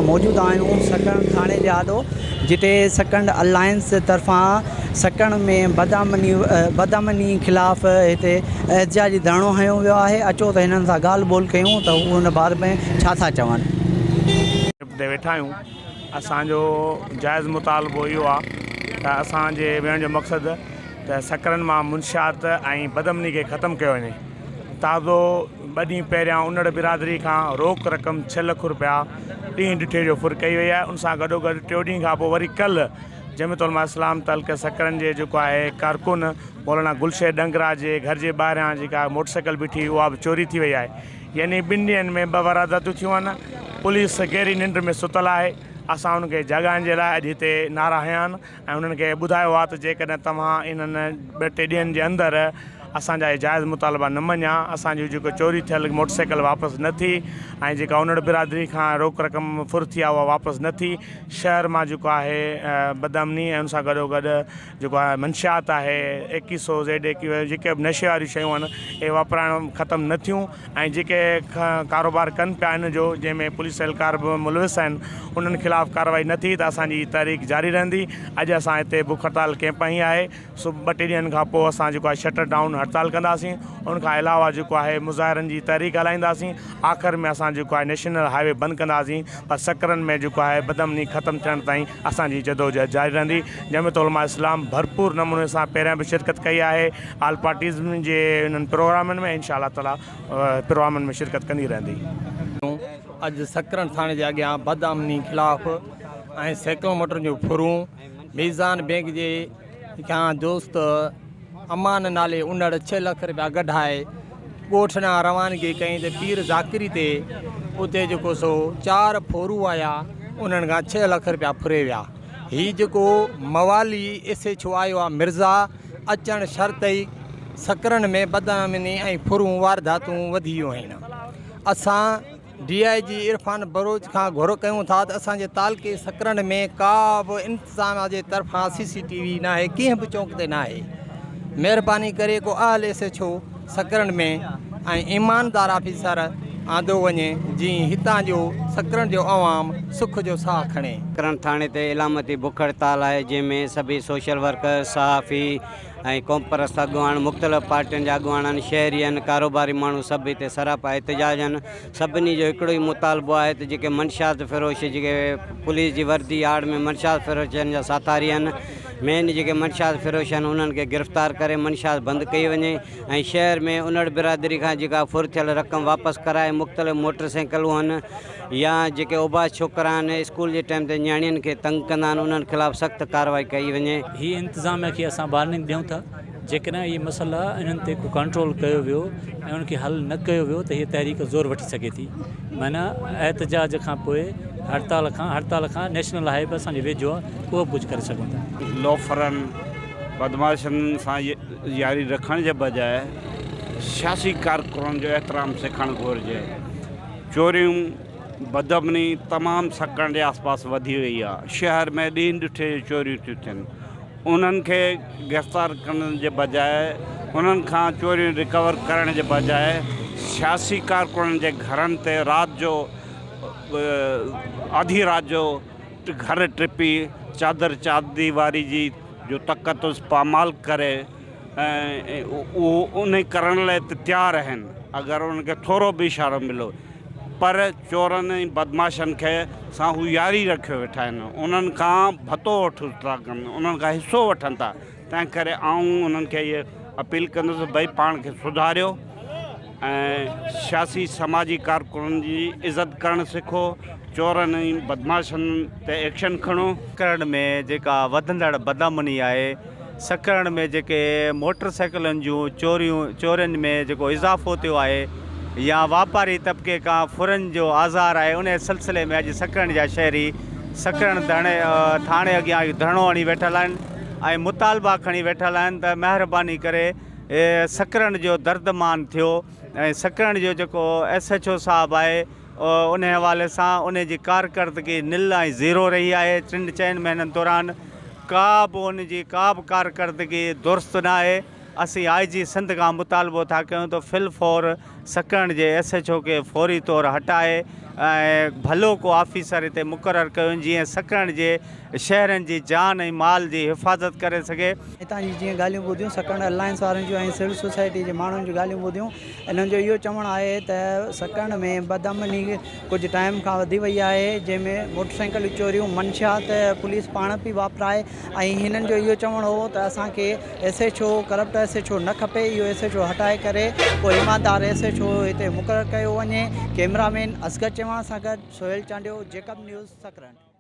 موجود آهيون سڪرنڊ ٿاڻي جي آڏو جتي سڪرنڊ الائنس طرفان سڪرنڊ ۾ بدامني بدامني خلاف هتي احتجاجي ڌرڻو هنيو ويو آهي اچو ته هنن سان ڳالهه ٻولهه ڪيون ته هو ان باري ۾ ڇا ٿا چون. تي ويٺا آهيون اسان جو جائز مطالبو اهو آهي ته اسان جي ويهڻ جو مقصد ته سڪرنڊ مان منشيات ۽ بدامني کي ختم ڪيو وڃي تازو ٻه ڏينهن پهريان انڙ برادري کان روڪ رقم ڇهه لک روپيا ڏينهن ڏٺي جو ڦر ڪئي وئي آهي ان سان گڏو گڏ ٽيو ڏينهن کان پوء وري ڪلهه جمعيت علماء اسلام تعلقه سڪرنڊ جي جيڪو آهي ڪارڪن مولانا گلشير ڏنگرا جي گهر جي ٻاهريان جيڪا موٽر سائيڪل بيٺي هئي اها به چوري ٿي وئي آهي يعني ٻن ڏينهن ۾ ٻه وارادتون ٿيون آهن پوليس گهري ننڊ ۾ ستل آهي اسان ان کي جاڳائڻ جي لاء اڄ هتي نعرا هنيا آهن ۽ انهن کي ٻڌايو آهي ته جيڪڏهن توهان انهن ٻه ٽي ڏينهن جي اندر اسان جا اهي جائز مطالبا نه مڃيا، اسان جي جيڪو چوري ٿيل موٽر سائيڪل واپس نه ٿي ۽ جيڪا انڙ برادري کان روڪ رقم ڦر ٿي آهي اها واپس نه ٿي، شهر مان جيڪو آهي بدامني ۽ ان سان گڏو گڏ جيڪو آهي منشيات آهي ايڪيهه سو زيڊ ايڪيهه جيڪي به نشي واريون شيون آهن اهي واپرائڻ ختم نه ٿيون ۽ جيڪي ڪاروبار ڪن پيا ان جو جنهن ۾ پوليس اهلڪار به ملوث آهن انهن خلاف ڪارروائي نه ٿي ته اسان جي تحريڪ جاري رهندي اڄ اسان هتي بک هڙتال ڪيمپ هنئي آهي سو ٻه ٽي ڏينهن کان پوء اسان جيڪو آهي شٽر ڊائون هڙتال ڪنداسين ان کان علاوه جيڪو آهي مظاهرن جي تحريڪ هلائينداسين آخر ۾ اسان جيڪو آهي نيشنل هاء وي بند ڪنداسين پر سکرن ۾ جيڪو آهي بدامني ختم ٿيڻ تائين اسان جي جدوجهد جاري رهندي جمعيت علماء اسلام ڀرپور نموني سان پهريان به شرڪت ڪئي آهي آل پارٽيز جي انهن پروگرامن ۾ انشاء الله تعالي پروگرامن ۾ شرڪت ڪندي رهندي. اڄ سڪرنڊ ٿاڻي جي اڳيان بدامني خلاف ۽ سيڪڙو موٽرن جون ڦرون ميزان بينڪ جي کان دوست امان نالي انڙ ڇهه لک رپيا ڪڍائي ڳوٺ ڏانهن روانگي ڪئي ته پير ذاڪري تي اتي جيڪو سو چار ڦورو آيا انهن کان ڇهه لک رپيا ڦري ويا. هي جيڪو موالي ايس ايڇ او آيو آ مرزا اچڻ شرط ئي سڪرنڊ ۾ بدامني ۽ ڦرون وارداتون وڌي ويون آهن اسان ڊي I جي عرفان بروچ کان گهر ڪيون ٿا ته اسان جي تعلقي سڪرنڊ ۾ ڪا به انتظاميا جي طرفان سي سي ٽي وي ناهي ڪنهن به چونڪ تي ناهي مهرباني ڪري ڪو اهل ايس ايڇ او سڪرنڊ ۾ ۽ ايماندار آفيسر آندو وڃي جيئن هتان جو سڪرنڊ جو عوام سک جو ساهه کڻي. سڪرنڊ ٿاڻي تي علامتي بک هڙتال آهي جنهن ۾ سڀئي سوشل ورڪر، صحافي ۽ قومپرست اڳواڻ، مختلف پارٽين جا اڳواڻن، شهرين، ڪاروباري ماڻهو سڀ هتي سراپا احتجاج آهن سڀني جو هڪڙو ئي مطالبو آهي ته جيڪي منشيات فروش جيڪي پوليس جي وردي آڙ ۾ منشيات فروشن جا ساٿاري آهن مين جيڪي منشيات فروش آهن انهن کي گرفتار ڪري منشيات بند ڪئي وڃي ۽ شهر ۾ انڙ برادري کان جيڪا ڦر ٿيل رقم واپس ڪرائي مختلف موٽر سائيڪلون آهن يا جيڪي اوباش ڇوڪرا آهن اسڪول جي ٽائيم تي نياڻين کي تنگ ڪندا آهن انهن خلاف سخت ڪارروائي ڪئي وڃي. هي انتظاميا کي اسان وارننگ ڏيون ٿا جيڪڏهن اهي مسئلا انهن تي ڪو ڪنٽرول ڪيو ويو ۽ انهن کي حل نه ڪيو ويو ته هي تحريڪ زور وٺي سگهي ٿي معنيٰ احتجاج کان پوء هڙتال کان هڙتال کان نيشنل هاء وي به اسان جي ويجهو آهي اهو به ڪجهه ڪري سگهون ٿا. لوفرن، بدمعاشن سان ياري رکڻ جي بجاء سياسي ڪارڪنن جو احترام سکڻ گهرجي. چوريون، بدامني تمام سڪرنڊ جي آس پاس وڌي وئي آهي. شهر ۾ ڏينهن ڏٺي جو چوريون ٿيون ٿين. انهن کي گرفتار ڪرڻ جي بجاء انهن کان چوريون رڪور ڪرڻ جي بجاء سياسي ڪارڪنن جي گهرن تي رات جو آڌي رات جو گهر ٽپي چادر چارديواري جي جو تقدس پامال ڪري ۽ اهو انهي ڪرڻ لاء ته تيار آهن اگر انهن کي ٿورو به اشارو ملو پر چورن ۽ بدمعاشن کي سان هو ياري رکيو ويٺا آهن انهن کان ڀتو وٺ ٿا ڪن انهن کان حصو وٺن ٿا تنهن ڪري آئون انهن کي اهي اپيل ڪندس ڀئي پاڻ کي سڌاريو ۽ سياسي سماجي ڪارڪنن جي عزت ڪرڻ سکو، چورن ۽ بدمعاشن تي ايڪشن کڻو. سڪرنڊ ۾ جيڪا وڌندڙ بدامني آهي، سڪرنڊ ۾ جيڪي موٽر سائيڪلن جون چوريون چورين ۾ جيڪو اضافو ٿيو آهي يا واپاري طبقي کان ڦرن جو آزار آهي انهي سلسلي ۾ اڄ سڪرنڊ جا شهري سڪرنڊ ڌرڻي ٿاڻي اڳيان ڌرڻو هڻي ويٺل آهن ۽ مطالبا کڻي ويٺل آهن ته مهرباني ڪري سڪرنڊ جو دردمان ٿيو ۽ سڪرنڊ جو جيڪو ايس ايڇ او صاحب آهي ان حوالي سان ان جي ڪارڪردگي نل ۽ زيرو رهي آهي ٽن چئن مهينن دوران ڪا به ان جي ڪا به ڪارڪردگي درست نه آهي اسين آء جي سنڌ کان مطالبو ٿا ڪيون ته فل فور سڪرنڊ جي ايس ايڇ او کي فوري طور هٽائي ۽ ڀلو ڪو آفيسر هتي مقرر ڪيو وڃي جيئن سڪرنڊ جي شهرين جي جان ۽ مال جي حفاظت ڪري سگهي. هتان جي جيئن ڳالهيون ٻڌيون سڪرنڊ الائنس وارن جون ۽ سول سوسائٽي جي ماڻهن جون ڳالهيون ٻڌيون انهن جو اهو چوڻ آهي ته سڪرنڊ ۾ بدامني ڪجهه ٽائيم کان وڌي وئي آهي جنهن ۾ موٽر سائيڪل چوريون منشيات پوليس پاڻ پئي واپرائي ۽ هنن جو اهو چوڻ هو ته اسان کي S H O corrupt S H O نه کپي اهو ايس ايڇ او هٽائي ڪري ڪو ايماندار ايس ايڇ او هتي مقرر ڪيو وڃي ڪئميرا مين اصغر چوهاڻ سان گڏ سهيل چانڊيو جيڪب نيوز سڪرنڊ.